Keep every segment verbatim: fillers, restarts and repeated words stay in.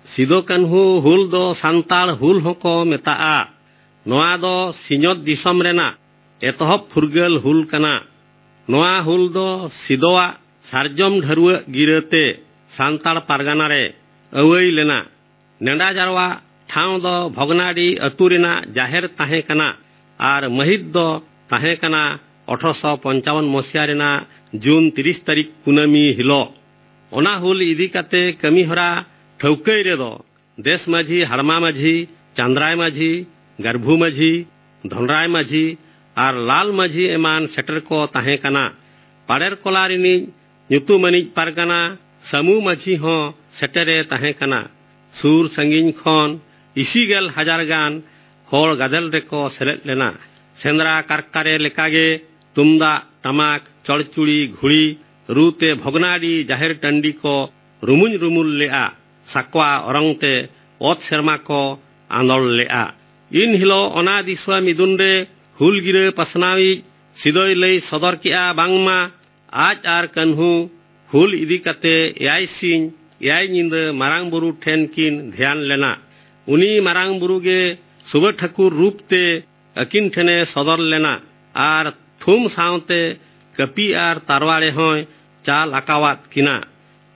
ᱥᱤᱫᱚ ᱠᱟᱹᱱᱦᱩ ᱦᱩᱞ ᱫᱚ ᱥᱟᱱᱛᱟᱲ ᱦᱩᱞ ᱦᱚᱸᱠᱚ ᱢᱮᱛᱟᱜᱼᱟ᱾ ᱱᱚᱣᱟ ᱫᱚ ᱥᱤᱧᱚᱛ ᱫᱤᱥᱚᱢ ᱨᱮᱱᱟᱜ ᱮᱛᱚᱦᱚᱵ ᱯᱷᱩᱨᱜᱟᱹᱞ ᱦᱩᱞ ᱠᱟᱱᱟ᱾ ᱱᱚᱣᱟ ᱦᱩᱞ ᱫᱚ ᱥᱤᱫᱚᱣᱟᱜ ᱥᱟᱨᱡᱚᱢ ᱰᱷᱟᱹᱨᱣᱟᱹᱜ ᱜᱤᱨᱟᱹᱛᱮ ᱥᱟᱱᱛᱟᱲ ᱯᱟᱨᱜᱟᱱᱟ ᱨᱮ ᱟᱹᱣᱟᱹᱭ ᱞᱮᱱᱟ᱾ ᱱᱮᱰᱟ ᱡᱟᱨᱣᱟ ᱴᱷᱟᱶ ᱫᱚ ᱵᱷᱚᱜᱽᱱᱟᱰᱤ ᱟᱹᱛᱩ ᱨᱮᱱᱟᱜ ᱡᱟᱦᱮᱨ ᱛᱟᱦᱮᱸ ᱠᱟᱱᱟ ᱟᱨ ᱢᱟᱹᱦᱤᱛ ᱫᱚ ᱛᱟᱦᱮᱸ ᱠᱟᱱᱟ ᱟᱴᱷᱨᱚᱥᱚ ᱯᱚᱧᱪᱟᱣᱚᱱ ᱢᱚᱥᱤᱭᱟ ᱨᱮᱱᱟᱜ ᱡᱩᱱ ᱛᱤᱨᱤᱥ ᱛᱟᱹᱨᱤᱠᱷ ᱠᱩᱱᱟᱹᱢᱤ ᱦᱤᱞᱚᱜ᱾ ᱚᱱᱟ ᱦᱩᱞ ᱤᱫᱤ ᱠᱟᱛᱮ ᱠᱟᱹᱢᱤ ᱦᱚᱨᱟ ᱴᱷᱟᱹᱣᱠᱟᱹᱭ ᱨᱮᱫᱚ ᱫᱮᱥ ᱢᱟᱹᱡᱷᱤ, ᱦᱟᱲᱢᱟ ᱢᱟᱹᱡᱷᱤ, ᱪᱟᱸᱫᱽᱨᱟᱭ ᱢᱟᱹᱡᱷᱤ, ᱜᱟᱨᱵᱷᱩ ᱢᱟᱹᱡᱷᱤ, ᱫᱷᱚᱱᱨᱟᱭ ᱢᱟᱹᱡᱷᱤ ᱟᱨ ᱞᱟᱞ ᱢᱟᱹᱡᱷᱤ ᱮᱢᱟᱱ ᱥᱮᱴᱮᱨ ᱠᱚ ᱛᱟᱦᱮᱸ ᱠᱟᱱᱟ᱾ ᱯᱟᱲᱮᱨ ᱠᱚᱞᱟ ᱨᱤᱱᱤᱡ ᱧᱩᱛᱩᱢᱟᱱᱤᱡ ᱯᱟᱨᱜᱟᱱᱟ ᱥᱟᱹᱢᱩ ᱢᱟᱹᱡᱷᱤ ᱦᱚᱸ ᱥᱮᱴᱮᱨᱮ ᱛᱟᱦᱮᱸ ᱠᱟᱱᱟ᱾ ᱥᱩᱨ ᱥᱟᱺᱜᱤᱧ ᱠᱷᱚᱱ ᱤᱥᱤ ᱜᱮᱞ ᱦᱟᱡᱟᱨ ᱜᱟᱱ ᱦᱚᱲ ᱜᱟᱫᱮᱞ ᱨᱮᱠᱚ ᱥᱮᱞᱮᱫ ᱞᱮᱱᱟ᱾ ᱥᱮᱸᱫᱽᱨᱟ ᱠᱟᱨᱠᱟᱨᱮ ᱞᱮᱠᱟᱜᱮ ᱛᱩᱢᱫᱟᱜ, ᱴᱟᱢᱟᱠ, ᱪᱚᱲᱪᱩᱲᱤ, ᱜᱷᱩᱲᱤ ᱨᱩ ᱛᱮ ᱵᱷᱚᱜᱽᱱᱟᱰᱤ ᱡᱟᱦᱮᱨ ᱴᱟᱺᱰᱤ ᱠᱚ ᱨᱩᱢᱩᱧ ᱨᱩᱢᱩᱞ ᱞᱮᱜᱼᱟ᱾ ᱥᱟᱠᱣᱟ ᱚᱨᱚᱝ ᱛᱮ ᱚᱛ ᱥᱮᱨᱢᱟ ᱠᱚ ᱟᱸᱫᱳᱲ ᱞᱮᱜᱼᱟ᱾ ᱤᱱ ᱦᱤᱞᱳᱜ ᱚᱱᱟ ᱫᱤᱥᱣᱟᱹ ᱢᱤᱫᱩᱱ ᱨᱮ ᱦᱩᱞ ᱜᱤᱨᱟᱹ ᱯᱟᱥᱱᱟᱣᱤᱡ ᱥᱤᱫᱚᱭ ᱞᱟᱹᱭ ᱥᱚᱫᱚᱨ ᱠᱮᱜᱼᱟ ᱵᱟᱝᱢᱟ ᱟᱡ ᱟᱨ ᱠᱟᱹᱱᱦᱩ ᱦᱩᱞ ᱤᱫᱤ ᱠᱟᱛᱮ ᱮᱭᱟᱭ ᱥᱤᱧ ᱮᱭᱟᱭ ᱧᱤᱫᱟᱹ ᱢᱟᱨᱟᱝ ᱵᱩᱨᱩ ᱴᱷᱮᱱ ᱠᱤᱱ ᱫᱷᱮᱭᱟᱱ ᱞᱮᱱᱟ᱾ ᱩᱱᱤ ᱢᱟᱨᱟᱝ ᱵᱩᱨᱩ ᱜᱮ ᱥᱩᱵᱟᱹ ᱴᱷᱟᱹᱠᱩᱨ ᱨᱩᱯ ᱛᱮ ᱟᱹᱠᱤᱱ ᱴᱷᱮᱱᱮ ᱥᱚᱫᱚᱨ ᱞᱮᱱᱟ ᱟᱨ ᱛᱷᱩᱢ ᱥᱟᱶᱛᱮ ᱠᱟᱹᱯᱤ ᱟᱨ ᱛᱟᱨᱣᱟᱲᱮ ᱦᱚᱸᱭ ᱪᱟᱞ ᱟᱠᱟᱣᱟᱫ ᱠᱤᱱᱟ᱾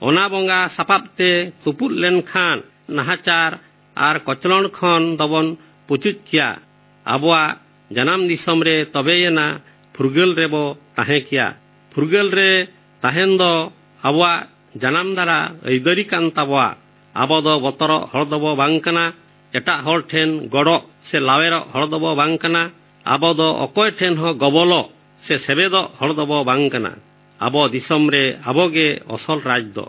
ᱚᱱᱟ ᱵᱚᱸᱜᱟ ᱥᱟᱯᱟᱵ ᱛᱮ ᱛᱩᱯᱩᱫ ᱞᱮᱱᱠᱷᱟᱱ ᱱᱟᱦᱟᱪᱟᱨ ᱟᱨ ᱠᱚᱪᱞᱚᱱ ᱠᱷᱚᱱ ᱫᱚᱵᱚᱱ ᱯᱩᱪᱩᱡ ᱠᱮᱭᱟ᱾ ᱟᱵᱚᱣᱟᱜ ᱡᱟᱱᱟᱢ ᱫᱤᱥᱚᱢ ᱨᱮ ᱛᱚᱵᱮᱭᱮᱱᱟ ᱯᱷᱩᱨᱜᱟᱹᱞ ᱨᱮᱵᱚ ᱛᱟᱦᱮᱸ ᱠᱮᱭᱟ᱾ ᱯᱷᱩᱨᱜᱟᱹᱞ ᱨᱮ ᱛᱟᱦᱮᱱ ᱫᱚ ᱟᱵᱚᱣᱟᱜ ᱡᱟᱱᱟᱢ ᱫᱟᱨᱟ ᱟᱹᱭᱫᱟᱹᱨᱤ ᱠᱟᱱ ᱛᱟᱵᱚᱣᱟ᱾ ᱟᱵᱚ ᱫᱚ ᱵᱚᱛᱚᱨᱚᱜ ᱦᱚᱲ ᱫᱚᱵᱚ ᱵᱟᱝ ᱠᱟᱱᱟ, ᱮᱴᱟᱜ ᱦᱚᱲ ᱴᱷᱮᱱ ᱜᱚᱲᱚᱜ ᱥᱮ ᱞᱟᱣᱮᱨᱚᱜ ᱦᱚᱲ ᱫᱚᱵᱚ ᱵᱟᱝ ᱠᱟᱱᱟ᱾ ᱟᱵᱚ ᱫᱚ ᱚᱠᱚᱭ ᱴᱷᱮᱱ ᱦᱚᱸ ᱜᱚᱵᱚᱞᱚᱜ ᱥᱮ ᱥᱮᱵᱮᱫᱚᱜ ᱦᱚᱲ ᱫᱚᱵᱚ ᱵᱟᱝ ᱠᱟᱱᱟ᱾ ᱟᱵᱚ ᱫᱤᱥᱚᱢ ᱨᱮ ᱟᱵᱚ ᱜᱮ ᱚᱥᱚᱞ ᱨᱟᱡᱽ ᱫᱚ᱾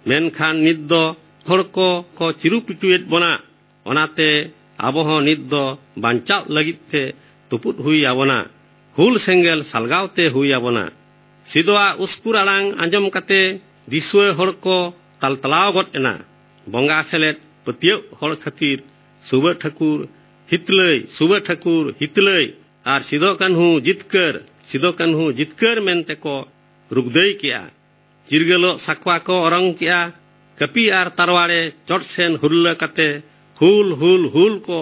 ᱢᱮᱱᱠᱷᱟᱱ ᱱᱤᱛ ᱫᱚ ᱦᱚᱲ ᱠᱚ ᱠᱚ ᱪᱤᱨᱩ ᱯᱤᱴᱩᱭᱮᱫ ᱵᱚᱱᱟ᱾ ᱚᱱᱟᱛᱮ ᱟᱵᱚ ᱦᱚᱸ ᱱᱤᱛ ᱫᱚ ᱵᱟᱧᱪᱟᱣ ᱞᱟᱹᱜᱤᱫ ᱛᱮ ᱛᱩᱯᱩᱫ ᱦᱩᱭ ᱟᱵᱚᱱᱟ᱾ ᱦᱩᱞ ᱥᱮᱸᱜᱮᱞ ᱥᱟᱞᱜᱟᱣ ᱛᱮ ᱦᱩᱭ ᱟᱵᱚᱱᱟ᱾ ᱥᱤᱫᱚᱣᱟᱜ ᱩᱥᱠᱩᱨ ᱟᱲᱟᱝ ᱟᱸᱡᱚᱢ ᱠᱟᱛᱮ ᱫᱤᱥᱩᱣᱟᱹ ᱦᱚᱲ ᱠᱚ ᱛᱟᱞᱛᱟᱞᱟᱣ ᱜᱚᱫ ᱮᱱᱟ᱾ ᱵᱚᱸᱜᱟ ᱥᱮᱞᱮᱫ ᱯᱟᱹᱛᱭᱟᱹᱣ ᱦᱚᱲ ᱠᱷᱟᱹᱛᱤᱨ ᱥᱩᱵᱟᱹ ᱴᱷᱟᱹᱠᱩᱨ ᱦᱤᱛᱞᱟᱹᱭ, ᱥᱩᱵᱟᱹ ᱴᱷᱟᱹᱠᱩᱨ ᱦᱤᱛᱞᱟᱹᱭ ᱟᱨ ᱥᱤᱫᱚ ᱠᱟᱹᱱᱦᱩ ᱡᱤᱛᱠᱟᱹᱨ, ᱥᱤᱫᱚ ᱠᱟᱹᱱᱦᱩ ᱡᱤᱛᱠᱟᱹᱨ ᱢᱮᱱᱛᱮ ᱠᱚ ᱨᱩᱜᱫᱟᱹᱭ ᱠᱮᱜᱼᱟ᱾ ᱪᱤᱨᱜᱟᱹᱞᱚᱜ ᱥᱟᱠᱣᱟ ᱠᱚ ᱚᱨᱚᱝ ᱠᱮᱜᱼᱟ᱾ ᱠᱟᱹᱯᱤ ᱟᱨ ᱛᱟᱨᱣᱟᱲᱮ ᱪᱚᱴ ᱥᱮᱱ ᱦᱩᱨᱞᱟᱹ ᱠᱟᱛᱮ ᱦᱩᱞ ᱦᱩᱞ ᱦᱩᱞ ᱠᱚ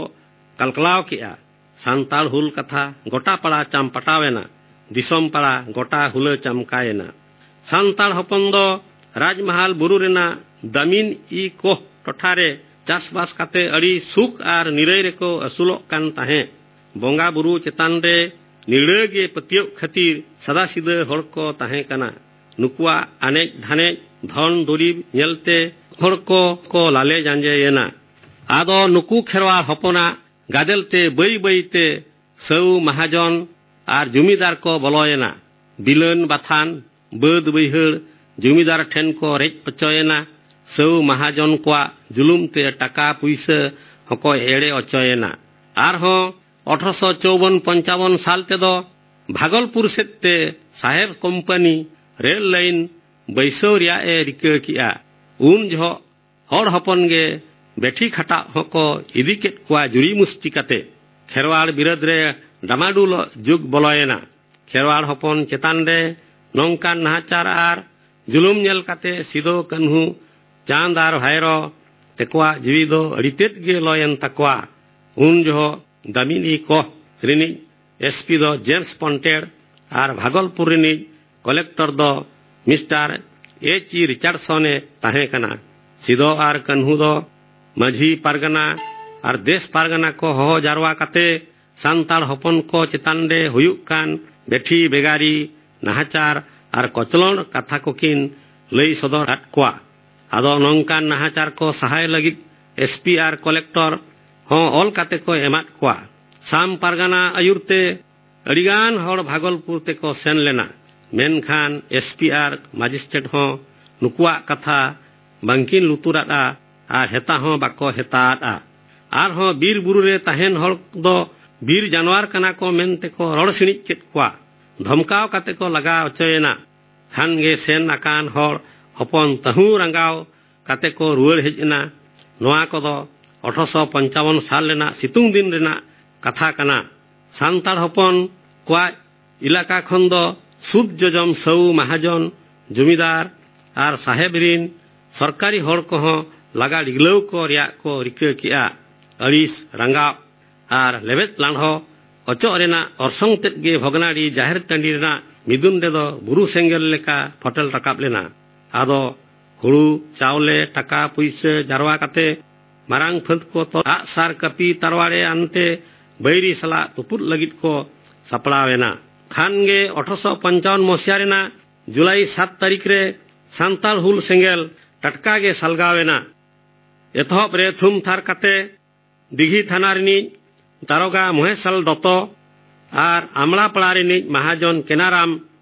ᱠᱟᱞᱠᱞᱟᱣ ᱠᱮᱜᱼᱟ᱾ ᱥᱟᱱᱛᱟᱲ ᱦᱩᱞ ᱠᱟᱛᱷᱟ ᱜᱚᱴᱟ ᱯᱟᱲᱟ ᱪᱟᱢᱯᱟᱴᱟᱣ ᱮᱱᱟ, ᱫᱤᱥᱚᱢ ᱯᱟᱲᱟ ᱜᱚᱴᱟ ᱦᱩᱞᱟᱹ ᱪᱟᱢᱠᱟᱭᱮᱱᱟ᱾ ᱥᱟᱱᱛᱟᱲ ᱦᱚᱯᱚᱱ ᱫᱚ ᱨᱟᱡᱽᱢᱟᱦᱟᱞ ᱵᱩᱨᱩ ᱨᱮᱱᱟᱜ ᱫᱟᱢᱤᱱ ᱤ ᱠᱚᱦ ᱴᱚᱴᱷᱟ ᱨᱮ ᱪᱟᱥᱵᱟᱥ ᱠᱟᱛᱮ ᱟᱹᱰᱤ ᱥᱩᱠ ᱟᱨ ᱱᱤᱨᱟᱹᱭ ᱨᱮᱠᱚ ᱟᱹᱥᱩᱞᱚᱜ ᱠᱟᱱ ᱛᱟᱦᱮᱸᱫ᱾ ᱵᱚᱸᱜᱟ ᱵᱩᱨᱩ ᱪᱮᱛᱟᱱ ᱨᱮ ᱱᱤᱲᱟᱹ ᱜᱮ ᱯᱟᱹᱛᱭᱟᱹᱣ ᱠᱷᱟᱹᱛᱤᱨ ᱥᱟᱫᱟᱥᱤᱫᱟᱹ ᱦᱚᱲ ᱠᱚ ᱛᱟᱦᱮᱸ ᱠᱟᱱᱟ᱾ ᱱᱩᱠᱩᱣᱟᱜ ᱟᱱᱮᱡ ᱫᱷᱟᱱᱮᱡ ᱫᱷᱚᱱ ᱫᱩᱨᱤᱵᱽ ᱧᱮᱞᱛᱮ ᱦᱚᱲ ᱠᱚ ᱠᱚ ᱞᱟᱞᱮ ᱡᱟᱸᱡᱮᱭᱮᱱᱟ᱾ ᱟᱫᱚ ᱱᱩᱠᱩ ᱠᱷᱮᱨᱣᱟᱲ ᱦᱚᱯᱚᱱᱟᱜ ᱜᱟᱫᱮᱞ ᱛᱮ ᱵᱟᱹᱭ ᱵᱟᱹᱭ ᱛᱮ ᱥᱟᱹᱣ ᱢᱟᱦᱟᱡᱚᱱ ᱟᱨ ᱡᱩᱢᱤᱫᱟᱨ ᱠᱚ ᱵᱚᱞᱚᱭᱮᱱᱟ᱾ ᱵᱤᱞᱟᱹᱱ ᱵᱟᱛᱷᱟᱱ, ᱵᱟᱹᱫᱽ ᱵᱟᱹᱭᱦᱟᱹᱲ ᱡᱩᱢᱤᱫᱟᱨ ᱴᱷᱮᱱ ᱠᱚ ᱨᱮᱡ ᱚᱪᱚᱭᱮᱱᱟ᱾ ᱥᱟᱹᱣ ᱢᱟᱦᱟᱡᱚᱱ ᱠᱚᱣᱟᱜ ᱡᱩᱞᱩᱢ ᱛᱮ ᱴᱟᱠᱟ ᱯᱩᱭᱥᱟᱹ ᱦᱚᱸᱠᱚ ᱮᱲᱮ ᱚᱪᱚᱭᱮᱱᱟ᱾ ᱟᱨᱦᱚᱸ ᱟᱴᱷᱨᱚᱥᱚ ᱪᱚᱣᱵᱚᱱ ᱯᱚᱧᱪᱟᱵᱚᱱ ᱥᱟᱞ ᱛᱮᱫᱚ ᱵᱷᱟᱜᱚᱞᱯᱩᱨ ᱥᱮᱫ ᱛᱮ ᱥᱟᱦᱮᱵ ᱠᱳᱢᱯᱟᱱᱤ ᱨᱮᱞ ᱞᱟᱭᱤᱱ ᱵᱟᱹᱭᱥᱟᱹᱣ ᱨᱮᱭᱟᱜ ᱮ ᱨᱤᱠᱟᱹ ᱠᱮᱜᱼᱟ᱾ ᱩᱱ ᱡᱚᱦᱚᱜ ᱦᱚᱲ ᱦᱚᱯᱚᱱ ᱜᱮ ᱵᱮᱴᱷᱤ ᱠᱷᱟᱴᱟᱜ ᱦᱚᱸᱠᱚ ᱤᱫᱤ ᱠᱮᱫ ᱠᱚᱣᱟ ᱡᱩᱨᱤ ᱢᱩᱥᱴᱤ ᱠᱟᱛᱮ᱾ ᱠᱷᱮᱨᱣᱟᱲ ᱵᱤᱨᱟᱹᱫ ᱨᱮ ᱰᱟᱢᱟᱰᱩᱞᱚᱜ ᱡᱩᱜᱽ ᱵᱚᱞᱚᱭᱮᱱᱟ᱾ ᱠᱷᱮᱨᱣᱟᱲ ᱦᱚᱯᱚᱱ ᱪᱮᱛᱟᱱ ᱨᱮ ᱱᱚᱝᱠᱟᱱ ᱱᱟᱦᱟᱪᱟᱨ ᱟᱨ ᱡᱩᱞᱩᱢ ᱧᱮᱞ ᱠᱟᱛᱮ ᱥᱤᱫᱚ ᱠᱟᱹᱱᱦᱩ, ᱪᱟᱸᱫᱽ ᱟᱨ ᱵᱷᱟᱭᱨᱚ ᱛᱮᱠᱚᱣᱟᱜ ᱡᱤᱣᱤ ᱫᱚ ᱟᱹᱰᱤ ᱛᱮᱫ ᱜᱮ ᱞᱚᱭᱮᱱ ᱛᱟᱠᱚᱣᱟ᱾ ᱩᱱ ᱡᱚᱦᱚᱜ ᱫᱟᱢᱤᱱᱤ ᱠᱚᱦ ᱨᱤᱱᱤᱡ ᱮᱥᱯᱤ ᱫᱚ ᱡᱮᱢᱥ ᱯᱚᱱᱴᱮᱲ ᱟᱨ ᱵᱷᱟᱜᱚᱞᱯᱩᱨ ᱨᱤᱱᱤᱡ ᱠᱚᱞᱮᱠᱴᱚᱨ ᱫᱚ ᱢᱤᱥᱴᱟᱨ ᱮᱪ ᱤ ᱨᱤᱪᱟᱨᱰᱥᱚᱱ ᱮ ᱛᱟᱦᱮᱸ ᱠᱟᱱᱟ᱾ ᱥᱤᱫᱚ ᱟᱨ ᱠᱟᱹᱱᱦᱩ ᱫᱚ ᱢᱟᱹᱡᱷᱤ ᱯᱟᱨᱜᱟᱱᱟ ᱟᱨ ᱫᱮᱥ ᱯᱟᱨᱜᱟᱱᱟ ᱠᱚ ᱦᱚᱦᱚ ᱡᱟᱨᱣᱟ ᱠᱟᱛᱮ ᱥᱟᱱᱛᱟᱲ ᱦᱚᱯᱚᱱ ᱠᱚ ᱪᱮᱛᱟᱱ ᱨᱮ ᱦᱩᱭᱩᱜ ᱠᱟᱱ ᱵᱮᱴᱷᱤ ᱵᱮᱜᱟᱨᱤ, ᱱᱟᱦᱟᱪᱟᱨ ᱟᱨ ᱠᱚᱪᱞᱚᱱ ᱠᱟᱛᱷᱟ ᱠᱚᱠᱤᱱ ᱞᱟᱹᱭ ᱥᱚᱫᱚᱨ ᱟᱫ ᱠᱚᱣᱟ᱾ ᱟᱫᱚ ᱱᱚᱝᱠᱟᱱ ᱱᱟᱦᱟᱪᱟᱨ ᱠᱚ ᱥᱟᱦᱟᱭ ᱞᱟᱹᱜᱤᱫ ᱮᱥᱯᱤ ᱟᱨ ᱠᱚᱞᱮᱠᱴᱚᱨ ᱦᱚᱸ ᱚᱞ ᱠᱟᱛᱮ ᱠᱚ ᱮᱢᱟᱫ ᱠᱚᱣᱟ᱾ ᱥᱟᱢ ᱯᱟᱨᱜᱟᱱᱟ ᱟᱹᱭᱩᱨ ᱛᱮ ᱟᱹᱰᱤᱜᱟᱱ ᱦᱚᱲ ᱵᱷᱟᱜᱚᱞᱯᱩᱨ ᱛᱮᱠᱚ ᱥᱮᱱ ᱞᱮᱱᱟ, ᱢᱮᱱᱠᱷᱟᱱ ᱮᱥᱯᱤ ᱟᱨ ᱢᱟᱡᱤᱥᱴᱨᱮᱴ ᱦᱚᱸ ᱱᱩᱠᱩᱣᱟᱜ ᱠᱟᱛᱷᱟ ᱵᱟᱝᱠᱤᱱ ᱞᱩᱛᱩᱨᱟᱫᱼᱟ ᱟᱨ ᱦᱮᱛᱟ ᱦᱚᱸ ᱵᱟᱠᱚ ᱦᱮᱛᱟᱫᱼᱟ᱾ ᱟᱨᱦᱚᱸ ᱵᱤᱨ ᱵᱩᱨᱩ ᱨᱮ ᱛᱟᱦᱮᱱ ᱦᱚᱲ ᱫᱚ ᱵᱤᱨ ᱡᱟᱱᱣᱟᱨ ᱠᱟᱱᱟ ᱠᱚ ᱢᱮᱱᱛᱮ ᱠᱚ ᱨᱚᱲ ᱥᱤᱬᱤᱡ ᱠᱮᱫ ᱠᱚᱣᱟ᱾ ᱫᱷᱚᱢᱠᱟᱣ ᱠᱟᱛᱮ ᱠᱚ ᱞᱟᱜᱟ ᱦᱚᱪᱚᱭᱮᱱᱟ᱾ ᱠᱷᱟᱱ ᱜᱮ ᱥᱮᱱ ᱟᱠᱟᱱ ᱦᱚᱲ ᱦᱚᱯᱚᱱ ᱛᱟᱹᱦᱩ ᱨᱟᱸᱜᱟᱣ ᱠᱟᱛᱮ ᱠᱚ ᱨᱩᱣᱟᱹᱲ ᱦᱮᱡ ᱮᱱᱟ᱾ ᱱᱚᱣᱟ ᱠᱚᱫᱚ ᱟᱴᱷᱨᱚᱥᱚ ᱯᱚᱧᱪᱟᱵᱚᱱ ᱥᱟᱞ ᱨᱮᱱᱟᱜ ᱥᱤᱛᱩᱝ ᱫᱤᱱ ᱨᱮᱱᱟᱜ ᱠᱟᱛᱷᱟ ᱠᱟᱱᱟ᱾ ᱥᱟᱱᱛᱟᱲ ᱦᱚᱯᱚᱱ ᱠᱚᱣᱟᱜ ᱮᱞᱟᱠᱟ ᱠᱷᱚᱱ ᱫᱚ ᱥᱩᱫ ᱡᱚᱡᱚᱢ ᱥᱟᱹᱣ ᱢᱟᱦᱟᱡᱚᱱ, ᱡᱚᱢᱤᱫᱟᱨ ᱟᱨ ᱥᱟᱦᱮᱵ ᱨᱤᱱ ᱥᱚᱨᱠᱟᱨᱤ ᱦᱚᱲ ᱠᱚᱦᱚᱸ ᱞᱟᱜᱟ ᱰᱤᱜᱽᱞᱟᱹᱣ ᱠᱚ ᱨᱮᱭᱟᱜ ᱠᱚ ᱨᱤᱠᱟᱹ ᱠᱮᱜᱼᱟ᱾ ᱟᱹᱲᱤᱥ, ᱨᱟᱸᱜᱟᱣ ᱟᱨ ᱞᱮᱵᱮᱫ ᱞᱟᱸᱰᱷᱚ ᱚᱪᱚᱜ ᱨᱮᱱᱟᱜ ᱚᱨᱥᱚᱝ ᱛᱮᱫ ᱜᱮ ᱵᱷᱚᱜᱽᱱᱟᱰᱤ ᱡᱟᱦᱮᱨ ᱴᱟᱺᱰᱤ ᱨᱮᱱᱟᱜ ᱢᱤᱫᱩᱱ ᱨᱮᱫᱚ ᱵᱩᱨᱩ ᱥᱮᱸᱜᱮᱞ ᱞᱮᱠᱟ ᱯᱷᱚᱴᱮᱞ ᱨᱟᱠᱟᱵ ᱞᱮᱱᱟ᱾ ᱟᱫᱚ ᱦᱩᱲᱩ, ᱪᱟᱣᱞᱮ, ᱴᱟᱠᱟ ᱯᱩᱭᱥᱟᱹ ᱡᱟᱨᱣᱟ ᱠᱟᱛᱮ ᱢᱟᱨᱟᱝ ᱯᱷᱟᱹᱫᱽ ᱠᱚ ᱛᱚᱞ ᱟᱜ ᱥᱟᱨ ᱠᱟᱹᱯᱤ ᱛᱟᱨᱣᱟᱲᱮ ᱟᱱᱛᱮ ᱵᱟᱹᱭᱨᱤ ᱥᱟᱞᱟᱜ ᱛᱩᱯᱩᱫ ᱞᱟᱹᱜᱤᱫ ᱠᱚ ᱥᱟᱯᱲᱟᱣ ᱮᱱᱟ᱾ ᱠᱷᱟᱱ ᱜᱮ ᱟᱴᱷᱨᱚᱥᱚ ᱯᱚᱧᱪᱟᱣᱚᱱ ᱢᱚᱥᱤᱭᱟ ᱨᱮᱱᱟᱜ ᱡᱩᱞᱟᱭ ᱥᱟᱛ ᱛᱟᱹᱨᱤᱠᱷ ᱨᱮ ᱥᱟᱱᱛᱟᱲ ᱦᱩᱞ ᱥᱮᱸᱜᱮᱞ ᱴᱟᱴᱠᱟ ᱜᱮ ᱥᱟᱞᱜᱟᱣ ᱮᱱᱟ᱾ ᱮᱛᱚᱦᱚᱵ ᱨᱮ ᱛᱷᱩᱢ ᱛᱷᱟᱨ ᱠᱟᱛᱮ ᱫᱤᱜᱷᱤ ᱛᱷᱟᱱᱟ ᱨᱤᱱᱤᱡ ᱫᱟᱨᱚᱜᱟ ᱢᱚᱦᱮᱥᱞᱟᱞ ᱫᱚᱛᱚ ᱟᱨ ᱟᱢᱲᱟᱯᱟᱲᱟ ᱨᱤᱱᱤᱡ ᱢᱟᱦᱟᱡᱚᱱ ᱠᱮᱱᱟᱨᱟᱢ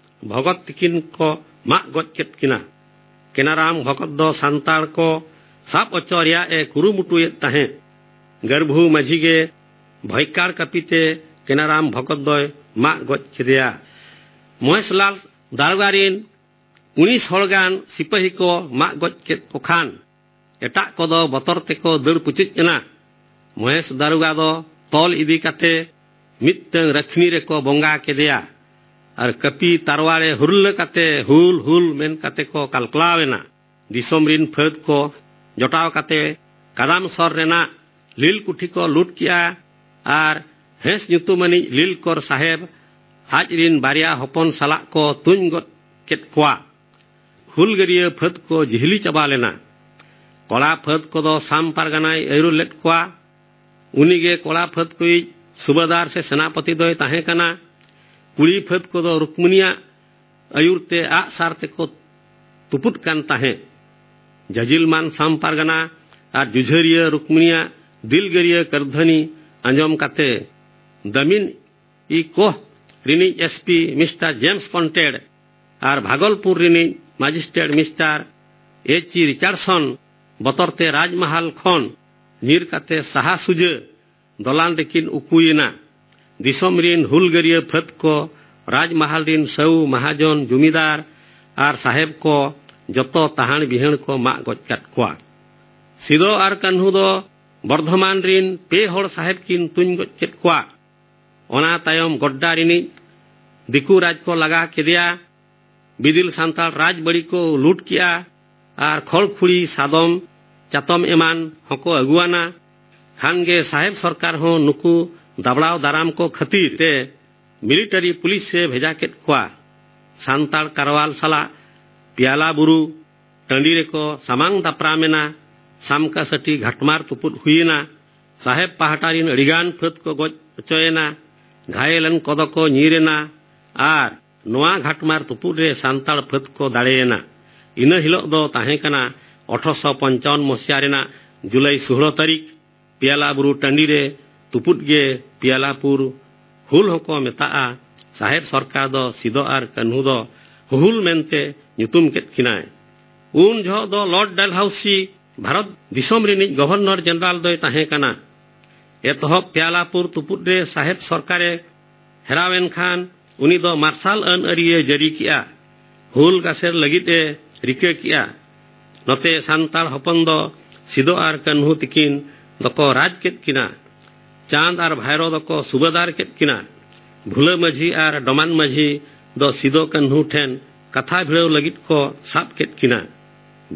ᱵᱷᱚᱜᱚᱛ ᱛᱤᱠᱤᱱ ᱠᱚ ᱢᱟᱜ ᱜᱚᱡ ᱠᱮᱫ ᱠᱤᱱᱟ᱾ ᱠᱮᱱᱟᱨᱟᱢ ᱵᱷᱚᱜᱚᱛ ᱫᱚ ᱥᱟᱱᱛᱟᱲ ᱠᱚ ᱥᱟᱵ ᱚᱪᱚ ᱨᱮᱭᱟᱜ ᱮ ᱠᱩᱨᱩᱢᱩᱴᱩᱭᱮᱫ ᱛᱟᱦᱮᱸᱫ᱾ ᱜᱟᱹᱨᱵᱷᱩ ᱢᱟᱹᱡᱷᱤ ᱜᱮ ᱵᱷᱚᱭᱠᱟᱲ ᱠᱟᱹᱯᱤᱛᱮ ᱠᱮᱱᱟᱨᱟᱢ ᱵᱷᱚᱜᱚᱛ ᱫᱚᱭ ᱢᱟᱜ ᱜᱚᱡ ᱠᱮᱫᱮᱭᱟ᱾ ᱢᱚᱦᱮᱥᱞᱟᱞ ᱫᱟᱨᱚᱜᱟ ᱨᱤᱱ ᱩᱱᱤᱥ ᱦᱚᱲ ᱜᱟᱱ ᱥᱤᱯᱟᱹᱦᱤ ᱠᱚ ᱢᱟᱜ ᱜᱚᱡ ᱠᱮᱫ ᱠᱚ ᱠᱷᱟᱱ, ᱮᱴᱟᱜ ᱠᱚᱫᱚ ᱵᱚᱛᱚᱨ ᱛᱮᱠᱚ ᱫᱟᱹᱲ ᱯᱩᱪᱩᱡ ᱮᱱᱟ᱾ ᱢᱚᱦᱮᱥ ᱫᱟᱨᱚᱜᱟ ᱫᱚ ᱛᱚᱞ ᱤᱫᱤ ᱠᱟᱛᱮ ᱢᱤᱫᱴᱟᱝ ᱨᱟᱹᱠᱷᱱᱤ ᱨᱮᱠᱚ ᱵᱚᱸᱜᱟ ᱠᱮᱫᱮᱭᱟ᱾ ᱟᱨ ᱠᱟᱹᱯᱤ ᱛᱟᱨᱣᱟᱲᱮ ᱦᱩᱨᱞᱟᱹ ᱠᱟᱛᱮ ᱦᱩᱞ ᱦᱩᱞ ᱢᱮᱱ ᱠᱟᱛᱮ ᱠᱚ ᱠᱟᱞᱠᱞᱟᱣ ᱮᱱᱟ᱾ ᱫᱤᱥᱚᱢ ᱨᱤᱱ ᱯᱷᱟᱹᱫᱽ ᱠᱚ ᱡᱚᱴᱟᱣ ᱠᱟᱛᱮ ᱠᱟᱫᱟᱢ ᱥᱚᱨ ᱨᱮᱱᱟᱜ ᱞᱤᱞ ᱠᱩᱴᱷᱤ ᱠᱚ ᱞᱩᱴ ᱠᱮᱜᱼᱟ ᱟᱨ ᱦᱮᱸᱥ ᱧᱩᱛᱩᱢᱟᱱᱤᱡ ᱞᱤᱞ ᱠᱚᱨ ᱥᱟᱦᱮᱵᱽ ᱟᱡ ᱨᱤᱱ ᱵᱟᱨᱭᱟ ᱦᱚᱯᱚᱱ ᱥᱟᱞᱟᱜ ᱠᱚ ᱛᱩᱧ ᱜᱚᱫ ᱠᱮᱫ ᱠᱚᱣᱟ᱾ ᱦᱩᱞᱜᱟᱹᱨᱤᱭᱟᱹ ᱯᱷᱟᱹᱫᱽ ᱠᱚ ᱡᱤᱦᱞᱤ ᱪᱟᱵᱟ ᱞᱮᱱᱟ᱾ ᱠᱚᱲᱟ ᱯᱷᱟᱹᱫᱽ ᱠᱚᱫᱚ ᱥᱟᱢ ᱯᱟᱨᱜᱟᱱᱟᱭ ᱟᱹᱭᱩᱨ ᱞᱮᱫ ᱠᱚᱣᱟ᱾ ᱩᱱᱤᱜᱮ ᱠᱚᱲᱟ ᱯᱷᱟᱹᱫᱽ ᱠᱚᱭᱤᱡ ᱥᱩᱵᱟᱫᱟᱨ ᱥᱮ ᱥᱮᱱᱟᱯᱚᱛᱤ ᱫᱚᱭ ᱛᱟᱦᱮᱸ ᱠᱟᱱᱟ᱾ ᱠᱩᱲᱤ ᱯᱷᱟᱹᱫᱽ ᱠᱚᱫᱚ ᱨᱩᱠᱢᱤᱱᱤᱭᱟᱜ ᱟᱹᱭᱩᱨ ᱛᱮ ᱟᱜ ᱥᱟᱨ ᱛᱮᱠᱚ ᱛᱩᱯᱩᱫ ᱠᱟᱱ ᱛᱟᱦᱮᱸᱫ᱾ ᱡᱟᱡᱤᱞᱢᱟᱱ ᱥᱟᱢ ᱯᱟᱨᱜᱟᱱᱟ ᱟᱨ ᱡᱩᱡᱷᱟᱹᱨᱤᱭᱟᱹ ᱨᱩᱠᱢᱤᱱᱤᱭᱟᱜ ᱫᱤᱞᱜᱟᱹᱨᱤᱭᱟᱹ ᱠᱟᱹᱨᱫᱷᱟᱹᱱᱤ ᱟᱸᱡᱚᱢ ᱠᱟᱛᱮ ᱫᱟᱢᱤᱱ ᱤ ᱠᱳᱦ ᱨᱤᱱᱤᱡ ᱮᱥᱯᱤ ᱢᱤᱥᱴᱟᱨ ᱡᱮᱢᱥ ᱠᱚᱱᱴᱮᱰ ᱟᱨ ᱵᱷᱟᱜᱚᱞᱯᱩᱨ ᱨᱤᱱᱤᱡ ᱢᱟᱡᱤᱥᱴᱨᱮᱴ ᱢᱤᱥᱴᱟᱨ ᱮᱪ ᱤ ᱨᱤᱪᱟᱨᱰᱥᱚᱱ ᱵᱚᱛᱚᱨ ᱛᱮ ᱨᱟᱡᱽᱢᱟᱦᱟᱞ ᱠᱷᱚᱱ ᱧᱤᱨ ᱠᱟᱛᱮ ᱥᱟᱦᱟ ᱥᱩᱡᱟᱹ ᱫᱚᱞᱟᱱ ᱨᱮᱠᱤᱱ ᱩᱠᱩᱭᱮᱱᱟ᱾ ᱫᱤᱥᱚᱢ ᱨᱤᱱ ᱦᱩᱞᱜᱟᱹᱨᱤᱭᱟᱹ ᱯᱷᱟᱹᱫᱽ ᱠᱚ ᱨᱟᱡᱽᱢᱟᱦᱟᱞ ᱨᱤᱱ ᱥᱟᱹᱣ ᱢᱟᱦᱟᱡᱚᱱ ᱡᱩᱢᱤᱫᱟᱨ ᱟᱨ ᱥᱟᱦᱮᱵᱽ ᱠᱚ ᱡᱚᱛᱚ ᱛᱟᱦᱟᱸᱲ ᱵᱤᱦᱟᱹᱲ ᱠᱚ ᱢᱟᱜ ᱜᱚᱡ ᱠᱟᱫ ᱠᱚᱣᱟ᱾ ᱥᱤᱫᱚ ᱟᱨ ᱠᱟᱹᱱᱦᱩ ᱫᱚ ᱵᱚᱨᱫᱷᱚᱢᱟᱱ ᱨᱤᱱ ᱯᱮ ᱦᱚᱲ ᱥᱟᱦᱮᱵᱽ ᱠᱤᱱ ᱛᱩᱧ ᱜᱚᱡ ᱠᱮᱫ ᱠᱚᱣᱟ᱾ ᱚᱱᱟ ᱛᱟᱭᱚᱢ ᱜᱚᱰᱰᱟ ᱨᱤᱱᱤᱡ ᱫᱤᱠᱩ ᱨᱟᱡᱽ ᱠᱚ ᱞᱟᱜᱟ ᱠᱮᱫᱮᱭᱟ᱾ ᱵᱤᱫᱤᱞ ᱥᱟᱱᱛᱟᱲ ᱨᱟᱡᱽ ᱵᱟᱹᱲᱤ ᱠᱚ ᱞᱩᱴ ᱠᱮᱜᱼᱟ᱾ ᱟᱨ ᱠᱷᱚᱲᱠᱷᱩᱲᱤ, ᱥᱟᱫᱚᱢ, ᱪᱟᱛᱚᱢ ᱮᱢᱟᱱ ᱦᱚᱸᱠᱚ ᱟᱹᱜᱩᱣᱟᱱᱟ᱾ ᱠᱷᱟᱱ ᱜᱮ ᱥᱟᱦᱮᱵᱽ ᱥᱚᱨᱠᱟᱨ ᱦᱚᱸ ᱱᱩᱠᱩ ᱫᱟᱵᱲᱟᱣ ᱫᱟᱨᱟᱢ ᱠᱚ ᱠᱷᱟᱹᱛᱤᱨ ᱛᱮ ᱢᱤᱞᱤᱴᱟᱨᱤ ᱯᱩᱞᱤᱥ ᱮ ᱵᱷᱮᱡᱟ ᱠᱮᱫ ᱠᱚᱣᱟ᱾ ᱥᱟᱱᱛᱟᱲ ᱠᱟᱨᱣᱟᱞ ᱥᱟᱞᱟᱜ ᱯᱤᱭᱟᱞᱟ ᱵᱩᱨᱩ ᱴᱟᱺᱰᱤ ᱨᱮᱠᱚ ᱥᱟᱢᱟᱝ ᱫᱟᱯᱨᱟᱢ ᱮᱱᱟ᱾ ᱥᱟᱢᱠᱟᱥᱟᱹᱴᱤ ᱜᱷᱟᱴᱢᱟᱨ ᱛᱩᱯᱩᱫ ᱦᱩᱭᱮᱱᱟ᱾ ᱥᱟᱦᱮᱵᱽ ᱯᱟᱦᱴᱟ ᱨᱤᱱ ᱟᱹᱰᱤᱜᱟᱱ ᱯᱷᱟᱹᱫ ᱠᱚ ᱜᱚᱡ ᱦᱚᱪᱚᱭᱮᱱᱟ᱾ ᱜᱷᱟᱭᱮᱞ ᱮᱱ ᱠᱚᱫᱚ ᱠᱚ ᱧᱤᱨ ᱮᱱᱟ᱾ ᱟᱨ ᱱᱚᱣᱟ ᱜᱷᱟᱴᱢᱟᱨ ᱛᱩᱯᱩᱫ ᱨᱮ ᱥᱟᱱᱛᱟᱲ ᱯᱷᱟᱹᱫ ᱠᱚ ᱫᱟᱲᱮᱭᱮᱱᱟ᱾ ᱤᱱᱟᱹ ᱦᱤᱞᱚᱜ ᱫᱚ ᱛᱟᱦᱮᱸ ᱠᱟᱱᱟ ᱟᱴᱷᱨᱚᱥᱚ ᱯᱚᱧᱪᱟᱣᱚᱱ ᱢᱚᱥᱤᱦᱟ ᱨᱮᱱᱟᱜ ᱡᱩᱞᱟᱭ ᱥᱳᱦᱞᱳ ᱛᱟᱹᱨᱤᱠᱷ᱾ ᱯᱤᱭᱟᱞᱟ ᱵᱩᱨᱩ ᱴᱟᱺᱰᱤ ᱨᱮ ᱛᱩᱯᱩᱫ ᱜᱮ ᱯᱤᱭᱟᱞᱟᱯᱩᱨ ᱦᱩᱞ ᱦᱚᱸᱠᱚ ᱢᱮᱛᱟᱜᱼᱟ᱾ ᱥᱟᱦᱮᱵᱽ ᱥᱚᱨᱠᱟᱨ ᱫᱚ ᱥᱤᱫᱚ ᱟᱨ ᱠᱟᱹᱱᱦᱩ ᱫᱚ ᱦᱩᱞ ᱢᱮᱱᱛᱮ ᱧᱩᱛᱩᱢ ᱠᱮᱫ ᱠᱤᱱᱟᱭ᱾ ᱩᱱ ᱡᱚᱦᱚᱜ ᱫᱚ ᱞᱚᱨᱰ ᱰᱟᱞᱦᱟᱣᱥᱤ ᱵᱷᱟᱨᱚᱛ ᱫᱤᱥᱚᱢ ᱨᱤᱱᱤᱡ ᱜᱚᱵᱷᱚᱨᱱᱚᱨ ᱡᱮᱱᱮᱨᱟᱞ ᱫᱚᱭ ᱛᱟᱦᱮᱸ ᱠᱟᱱᱟ᱾ ᱮᱛᱚᱦᱚᱵ ᱯᱤᱭᱟᱞᱟᱯᱩᱨ ᱛᱩᱯᱩᱫ ᱨᱮ ᱥᱟᱦᱮᱵᱽ ᱥᱚᱨᱠᱟᱨᱮ ᱦᱮᱨᱟᱣ ᱮᱱ ᱠᱷᱟᱱ ᱩᱱᱤ ᱫᱚ ᱢᱟᱨᱥᱟᱞ ᱟᱹᱱ ᱟᱹᱨᱤᱭᱮ ᱡᱟᱹᱨᱤ ᱠᱮᱜᱼᱟ᱾ ᱦᱩᱞ ᱜᱟᱥᱮᱨ ᱞᱟᱹᱜᱤᱫ ᱮ ᱨᱤᱠᱟᱹ ᱠᱮᱜᱼᱟ᱾ ᱱᱚᱛᱮ ᱥᱟᱱᱛᱟᱲ ᱦᱚᱯᱚᱱ ᱫᱚ ᱥᱤᱫᱚ ᱟᱨ ᱠᱟᱹᱱᱦᱩ ᱛᱤᱠᱤᱱ ᱫᱚᱠᱚ ᱨᱟᱡᱽ ᱠᱮᱫ ᱠᱤᱱᱟ᱾ ᱪᱟᱸᱫᱽ ᱟᱨ ᱵᱷᱟᱭᱨᱚ ᱫᱚᱠᱚ ᱥᱩᱵᱟᱫᱟᱨ ᱠᱮᱫ ᱠᱤᱱᱟ᱾ ᱵᱷᱩᱞᱟᱹ ᱢᱟᱹᱡᱷᱤ ᱟᱨ ᱰᱚᱢᱟᱱ ᱢᱟᱹᱡᱷᱤ ᱫᱚ ᱥᱤᱫᱚ ᱠᱟᱹᱱᱦᱩ ᱴᱷᱮᱱ ᱠᱟᱛᱷᱟ ᱵᱷᱤᱲᱟᱹᱣ ᱞᱟᱹᱜᱤᱫ ᱠᱚ ᱥᱟᱵ ᱠᱮᱫ ᱠᱤᱱᱟ᱾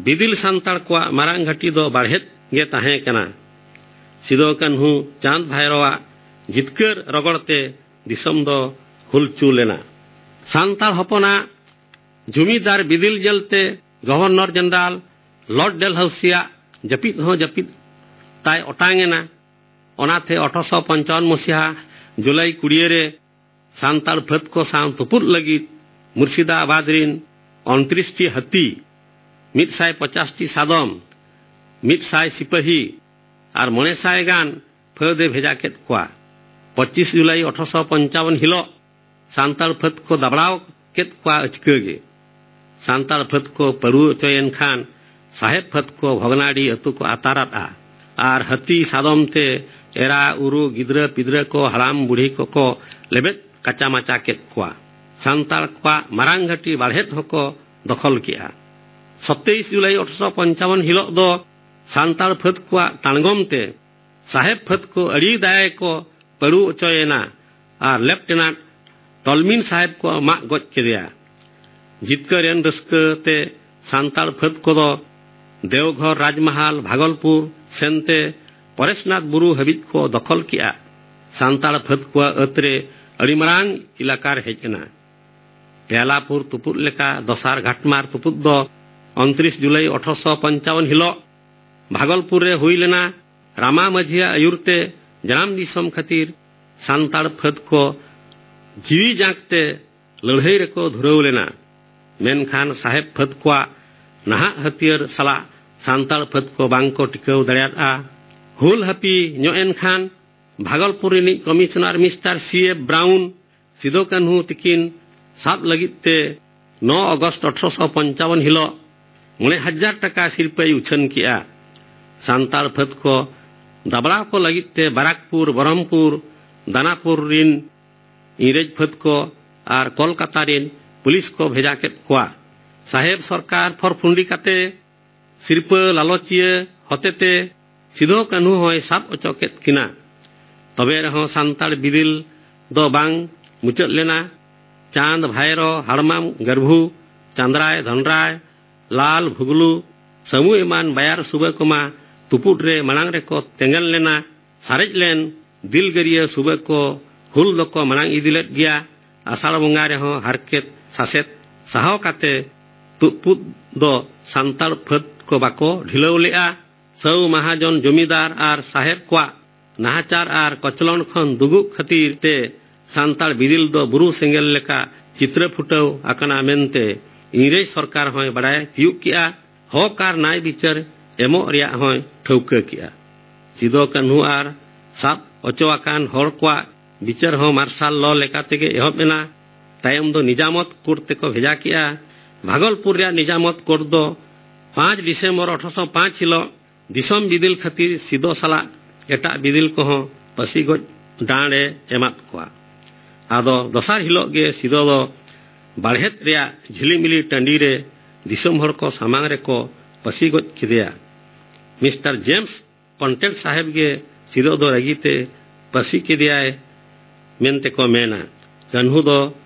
ᱵᱤᱫᱤᱞ ᱥᱟᱱᱛᱟᱲ ᱠᱚᱣᱟᱜ ᱢᱟᱨᱟᱝ ᱜᱷᱟᱹᱴᱤ ᱫᱚ ᱵᱟᱲᱦᱮᱫ ᱜᱮ ᱛᱟᱦᱮᱸ ᱠᱟᱱᱟ᱾ ᱥᱤᱫᱚ ᱠᱟᱹᱱᱦᱩ ᱪᱟᱸᱫᱽ ᱵᱷᱟᱭᱨᱚᱣᱟᱜ ᱡᱤᱛᱠᱟᱹᱨ ᱨᱚᱜᱚᱲ ᱛᱮ ᱫᱤᱥᱚᱢ ᱫᱚ ᱦᱩᱞᱪᱩ ᱞᱮᱱᱟ᱾ ᱥᱟᱱᱛᱟᱲ ᱦᱚᱯᱚᱱᱟᱜ ᱡᱩᱢᱤᱫᱟᱨ ᱵᱤᱫᱤᱞ ᱧᱮᱞᱛᱮ ᱜᱚᱵᱷᱚᱨᱱᱚᱨ ᱡᱮᱱᱮᱨᱟᱞ ᱞᱚᱨᱰ ᱰᱮᱞᱦᱟᱣᱥᱤᱭᱟᱜ ᱡᱟᱹᱯᱤᱫ ᱦᱚᱸ ᱡᱟᱹᱯᱤᱫ ᱛᱟᱭ ᱚᱴᱟᱝ ᱮᱱᱟ᱾ ᱚᱱᱟᱛᱮ ᱟᱴᱷᱨᱚᱥᱚ ᱯᱚᱧᱪᱟᱣᱚᱱ ᱢᱚᱥᱤᱦᱟ ᱡᱩᱞᱟᱭ ᱠᱩᱲᱤᱭᱟᱹ ᱨᱮ ᱥᱟᱱᱛᱟᱲ ᱯᱷᱟᱹᱫ ᱠᱚ ᱥᱟᱶ ᱛᱩᱯᱩᱫ ᱞᱟᱹᱜᱤᱫ ᱢᱩᱨᱥᱤᱫᱟᱵᱟᱫᱽ ᱨᱤᱱ ᱩᱱᱛᱨᱤᱥ ᱴᱤ ᱦᱟᱹᱛᱤ, ᱢᱤᱫ ᱥᱟᱭ ᱯᱚᱪᱟᱥ ᱴᱤ ᱥᱟᱫᱚᱢ, ᱢᱤᱫ ᱥᱟᱭ ᱥᱤᱯᱟᱹᱦᱤ ᱟᱨ ᱢᱚᱬᱮ ᱥᱟᱭ ᱜᱟᱱ ᱯᱷᱟᱹᱫ ᱮ ᱵᱷᱮᱡᱟ ᱠᱮᱫ ᱠᱚᱣᱟ᱾ ᱯᱚᱸᱪᱤᱥ ᱡᱩᱞᱟᱭ ᱟᱴᱷᱨᱚᱥᱚ ᱯᱚᱧᱪᱟᱣᱚᱱ ᱦᱤᱞᱚᱜ ᱥᱟᱱᱛᱟᱲ ᱯᱷᱟᱹᱫ ᱠᱚ ᱫᱟᱵᱲᱟᱣ ᱠᱮᱫ ᱠᱚᱣᱟ ᱟᱹᱪᱠᱟᱹ ᱜᱮ᱾ ᱥᱟᱱᱛᱟᱲ ᱯᱷᱟᱹᱫ ᱠᱚ ᱯᱟᱹᱰᱩ ᱚᱪᱚᱭᱮᱱ ᱠᱷᱟᱱ ᱥᱟᱦᱮᱵᱽ ᱯᱷᱟᱹᱫ ᱠᱚ ᱵᱷᱚᱜᱽᱱᱟᱰᱤ ᱟᱹᱛᱩ ᱠᱚ ᱟᱛᱟᱨᱟᱫᱼᱟ᱾ ᱟᱨ ᱦᱟᱹᱛᱤ ᱥᱟᱫᱚᱢ ᱛᱮ ᱮᱨᱟ ᱩᱨᱩ ᱜᱤᱫᱽᱨᱟᱹ ᱯᱤᱫᱽᱨᱟᱹ ᱠᱚ ᱦᱟᱲᱟᱢ ᱵᱩᱲᱦᱤ ᱠᱚᱠᱚ ᱞᱮᱵᱮᱫ ᱠᱟᱪᱟ ᱢᱟᱪᱟ ᱠᱮᱫ ᱠᱚᱣᱟ᱾ ᱥᱟᱱᱛᱟᱲ ᱠᱚᱣᱟᱜ ᱢᱟᱨᱟᱝ ᱜᱷᱟᱹᱴᱤ ᱵᱟᱲᱦᱮᱫ ᱦᱚᱸᱠᱚ ᱫᱚᱠᱷᱚᱞ ᱠᱮᱫᱼᱟ᱾ ᱥᱟᱛᱟᱭᱤᱥ ᱡᱩᱞᱟᱭ ᱟᱴᱷᱨᱚᱥᱚ ᱯᱚᱧᱪᱟᱣᱚᱱ ᱦᱤᱞᱚᱜ ᱫᱚ ᱥᱟᱱᱛᱟᱲ ᱯᱷᱟᱹᱫ ᱠᱚᱣᱟᱜ ᱛᱟᱬᱜᱚᱢ ᱛᱮ ᱥᱟᱦᱮᱵᱽ ᱯᱷᱟᱹᱫ ᱠᱚ ᱟᱹᱰᱤ ᱫᱟᱭᱟ ᱠᱚ ᱯᱟᱹᱲᱩ ᱚᱪᱚᱭᱮᱱᱟ ᱟᱨ ᱞᱮᱯᱴᱮᱱᱟᱱᱴ ᱛᱚᱞᱢᱤᱱ ᱥᱟᱦᱮᱵᱽ ᱠᱚ ᱢᱟᱜ ᱜᱚᱡ ᱠᱮᱫᱮᱭᱟ᱾ ᱡᱤᱛᱠᱟᱹᱨ ᱮᱱ ᱨᱟᱹᱥᱠᱟᱹ ᱛᱮ ᱥᱟᱱᱛᱟᱲ ᱯᱷᱟᱹᱫᱽ ᱠᱚᱫᱚ ᱫᱮᱣᱜᱷᱚᱨ ᱨᱟᱡᱽᱢᱟᱦᱟᱞ ᱵᱷᱟᱜᱚᱞᱯᱩᱨ ᱥᱮᱱᱛᱮ ᱯᱚᱨᱮᱥᱱᱟᱛᱷ ᱵᱩᱨᱩ ᱦᱟᱹᱵᱤᱡ ᱠᱚ ᱫᱚᱠᱷᱚᱞ ᱠᱮᱜᱼᱟ᱾ ᱥᱟᱱᱛᱟᱲ ᱯᱷᱟᱹᱫᱽ ᱠᱚᱣᱟᱜ ᱟᱹᱛ ᱨᱮ ᱟᱹᱰᱤ ᱢᱟᱨᱟᱝ ᱮᱞᱟᱠᱟ ᱨᱮ ᱦᱮᱡ ᱮᱱᱟ᱾ ᱯᱮᱞᱟᱯᱩᱨ ᱛᱩᱯᱩᱫ ᱞᱮᱠᱟ ᱫᱚᱥᱟᱨ ᱜᱷᱟᱴᱢᱟᱨ ᱛᱩᱯᱩᱫ ᱫᱚ ᱩᱱᱛᱨᱤᱥ ᱡᱩᱞᱟᱭ ᱟᱴᱷᱨᱚᱥᱚ ᱯᱚᱧᱪᱟᱣᱚᱱ ᱦᱤᱞᱚᱜ ᱵᱷᱟᱜᱚᱞᱯᱩᱨ ᱨᱮ ᱦᱩᱭ ᱞᱮᱱᱟ᱾ ᱨᱟᱢᱟ ᱢᱟᱹᱡᱷᱤᱭᱟᱜ ᱟᱹᱭᱩᱨ ᱛᱮ ᱡᱟᱱᱟᱢ ᱫᱤᱥᱚᱢ ᱠᱷᱟᱹᱛᱤᱨ ᱥᱟᱱᱛᱟᱲ ᱯᱷᱟᱹᱫᱽ ᱠᱚ ᱡᱤᱣᱤ ᱡᱟᱸᱠ ᱛᱮ ᱞᱟᱹᱲᱦᱟᱹᱭ ᱨᱮᱠᱚ ᱫᱷᱩᱨᱟᱹᱣ ᱞᱮᱱᱟ᱾ ᱢᱮᱱᱠᱷᱟᱱ ᱥᱟᱦᱮᱵᱽ ᱯᱷᱟᱹᱫᱽ ᱠᱚᱣᱟᱜ ᱱᱟᱦᱟᱜ ᱦᱟᱹᱛᱭᱟᱹᱨ ᱥᱟᱞᱟᱜ ᱥᱟᱱᱛᱟᱲ ᱯᱷᱟᱹᱫᱽ ᱠᱚ ᱵᱟᱝ ᱠᱚ ᱴᱤᱠᱟᱹᱣ ᱫᱟᱲᱮᱭᱟᱫᱼᱟ᱾ ᱦᱩᱞ ᱦᱟᱹᱯᱤ ᱧᱚᱜ ᱮᱱ ᱠᱷᱟᱱ ᱵᱷᱟᱜᱚᱞᱯᱩᱨ ᱨᱤᱱᱤᱡ commissioner mister C F brown Sido Kanhu ᱛᱤᱠᱤᱱ ᱥᱟᱵ ᱞᱟᱹᱜᱤᱫ ᱛᱮ ᱱᱚ ᱟᱜᱚᱥᱴ ᱟᱴᱷᱨᱚᱥᱚ ᱯᱚᱧᱪᱟᱣᱚᱱ ᱦᱤᱞᱚᱜ ᱢᱚᱬᱮ ᱦᱟᱡᱟᱨ ᱴᱟᱠᱟ ᱥᱤᱨᱯᱟᱹᱭ ᱩᱪᱷᱟᱹᱱ ᱠᱮᱜᱼᱟ᱾ ᱥᱟᱱᱛᱟᱲ ᱯᱷᱟᱹᱫᱽ ᱠᱚ ᱫᱟᱵᱲᱟᱣ ᱠᱚ ᱞᱟᱹᱜᱤᱫ ᱛᱮ ᱵᱟᱨᱟᱠᱯᱩᱨ, ᱵᱚᱨᱦᱚᱢᱯᱩᱨ, ᱫᱟᱱᱟᱯᱩᱨ ᱨᱤᱱ ᱤᱝᱨᱮᱡᱽ ᱯᱷᱟᱹᱫᱽ ᱠᱚ ᱟᱨ ᱠᱚᱞᱠᱟᱛᱟ ᱨᱤᱱ ᱯᱩᱞᱤᱥ ᱠᱚ ᱵᱷᱮᱡᱟ ᱠᱮᱫ ᱠᱚᱣᱟ᱾ ᱥᱟᱦᱮᱵᱽ ᱥᱚᱨᱠᱟᱨ ᱯᱷᱚᱨᱯᱷᱩᱱᱰᱤ ᱠᱟᱛᱮ ᱥᱤᱨᱯᱟᱹ ᱞᱟᱞᱚᱪᱤᱭᱟᱹ ᱦᱚᱛᱮᱛᱮ ᱥᱤᱫᱷᱳ ᱠᱟᱹᱱᱦᱩ ᱦᱚᱸᱭ ᱥᱟᱵ ᱚᱪᱚ ᱠᱮᱫ ᱠᱤᱱᱟ᱾ ᱛᱚᱵᱮ ᱨᱮᱦᱚᱸ ᱥᱟᱱᱛᱟᱲ ᱵᱤᱫᱤᱞ ᱫᱚ ᱵᱟᱝ ᱢᱩᱪᱟᱹᱫ ᱞᱮᱱᱟ᱾ ᱪᱟᱸᱫᱽ, ᱵᱷᱟᱭᱨᱚ, ᱦᱟᱲᱢᱟᱢ, ᱜᱟᱹᱨᱵᱷᱩ, ᱪᱟᱸᱫᱽᱨᱟᱭ, ᱫᱷᱚᱱᱨᱟᱭ, ᱞᱟᱞ, ᱵᱷᱩᱜᱽᱞᱩ, ᱥᱟᱹᱢᱩ ᱮᱢᱟᱱ ᱵᱟᱭᱟᱨ ᱥᱩᱵᱟᱹ ᱠᱚᱢᱟ ᱛᱩᱯᱩᱫ ᱨᱮ ᱢᱟᱲᱟᱝ ᱨᱮᱠᱚ ᱛᱮᱸᱜᱮᱱ ᱞᱮᱱᱟ᱾ ᱥᱟᱨᱮᱡ ᱞᱮᱱ ᱫᱤᱞᱜᱟᱹᱨᱤᱭᱟᱹ ᱥᱩᱵᱟᱹ ᱠᱚ ᱦᱩᱞ ᱫᱚᱠᱚ ᱢᱟᱲᱟᱝ ᱤᱫᱤ ᱞᱮᱫ ᱜᱮᱭᱟ᱾ ᱟᱥᱟᱲ ᱵᱚᱸᱜᱟ ᱨᱮᱦᱚᱸ ᱦᱟᱨᱠᱮᱛ ᱥᱟᱥᱮᱛ ᱥᱟᱦᱟᱣ ᱠᱟᱛᱮ ᱛᱩᱫᱯᱩᱫ ᱫᱚ ᱥᱟᱱᱛᱟᱲ ᱯᱷᱟᱹᱫᱽ ᱠᱚ ᱵᱟᱠᱚ ᱰᱷᱤᱞᱟᱹᱣ ᱞᱮᱫᱼᱟ᱾ ᱥᱟᱹᱣ ᱢᱟᱦᱟᱡᱚᱱ ᱡᱚᱢᱤᱫᱟᱨ ᱟᱨ ᱥᱟᱦᱮᱵᱽ ᱠᱚᱣᱟᱜ ᱱᱟᱦᱟᱪᱟᱨ ᱟᱨ ᱠᱚᱪᱞᱚᱱ ᱠᱷᱚᱱ ᱫᱩᱜᱩᱜ ᱠᱷᱟᱹᱛᱤᱨ ᱛᱮ ᱥᱟᱱᱛᱟᱲ ᱵᱤᱫᱤᱞ ᱫᱚ ᱵᱩᱨᱩ ᱥᱮᱸᱜᱮᱞ ᱞᱮᱠᱟ ᱪᱤᱛᱨᱟᱹ ᱯᱷᱩᱴᱟᱹᱣ ᱟᱠᱟᱱᱟ ᱢᱮᱱᱛᱮ ᱤᱝᱨᱮᱡᱽ ᱥᱚᱨᱠᱟᱨ ᱦᱚᱸᱭ ᱵᱟᱲᱟᱭ ᱛᱤᱭᱩᱜ ᱠᱮᱜᱼᱟ᱾ ᱦᱚᱠ ᱟᱨ ᱱᱟᱭ ᱵᱤᱪᱟᱹᱨ ᱮᱢᱚᱜ ᱨᱮᱭᱟᱜ ᱦᱚᱸᱭ ᱴᱷᱟᱹᱣᱠᱟᱹ ᱠᱮᱜᱼᱟ᱾ ᱥᱤᱫᱚ ᱠᱟᱹᱱᱦᱩ ᱟᱨ ᱥᱟᱵ ᱚᱪᱚ ᱟᱠᱟᱱ ᱦᱚᱲ ᱠᱚᱣᱟᱜ ᱵᱤᱪᱟᱹᱨ ᱦᱚᱸ ᱢᱟᱨᱥᱟᱞ ᱞᱚ ᱞᱮᱠᱟ ᱛᱮᱜᱮ ᱮᱦᱚᱵ ᱮᱱᱟ᱾ ᱛᱟᱭᱚᱢ ᱫᱚ ᱱᱤᱡᱟᱢᱚᱛ ᱠᱳᱨᱴ ᱛᱮᱠᱚ ᱵᱷᱮᱡᱟ ᱠᱮᱜᱼᱟ᱾ ᱵᱷᱟᱜᱚᱞᱯᱩᱨ ᱨᱮᱭᱟᱜ ᱱᱤᱡᱟᱢᱚᱛ ᱠᱳᱨᱴ ᱫᱚ ᱯᱟᱸᱪ ᱰᱤᱥᱮᱢᱵᱚᱨ ᱟᱴᱷᱨᱚᱥᱚ ᱯᱟᱸᱪ ᱦᱤᱞᱚᱜ ᱫᱤᱥᱚᱢ ᱵᱤᱫᱤᱞ ᱠᱷᱟᱹᱛᱤᱨ ᱥᱤᱫᱚ ᱥᱟᱞᱟᱜ ᱮᱴᱟᱜ ᱵᱤᱫᱤᱞ ᱠᱚᱦᱚᱸ ᱯᱟᱹᱥᱤ ᱜᱚᱡ ᱰᱟᱸᱰ ᱮ ᱮᱢᱟᱫ ᱠᱚᱣᱟ᱾ ᱟᱫᱚ ᱫᱚᱥᱟᱨ ᱦᱤᱞᱚᱜ ᱜᱮ ᱥᱤᱫᱚ ᱫᱚ ᱵᱟᱲᱦᱮᱛ ᱨᱮᱭᱟᱜ ᱡᱷᱤᱞᱤᱢᱤᱞᱤ ᱴᱟᱺᱰᱤ ᱨᱮ ᱫᱤᱥᱚᱢ ᱦᱚᱲ ᱠᱚ ᱥᱟᱢᱟᱝ ᱨᱮᱠᱚ ᱯᱟᱹᱥᱤ ᱜᱚᱡ ᱠᱮᱫᱮᱭᱟ᱾ ᱢᱤᱥᱴᱟᱨ ᱡᱮᱢᱥ ᱯᱚᱱᱴᱮᱰ ᱥᱟᱦᱮᱵᱽ ᱜᱮ ᱥᱤᱫᱚ ᱫᱚ ᱨᱟᱹᱜᱤ ᱛᱮ ᱯᱟᱹᱥᱤ ᱠᱮᱫᱮᱭᱟᱭ ᱢᱮᱱᱛᱮ ᱠᱚ ᱢᱮᱱᱟ᱾ ᱠᱟᱹᱱᱦᱩ ᱫᱚ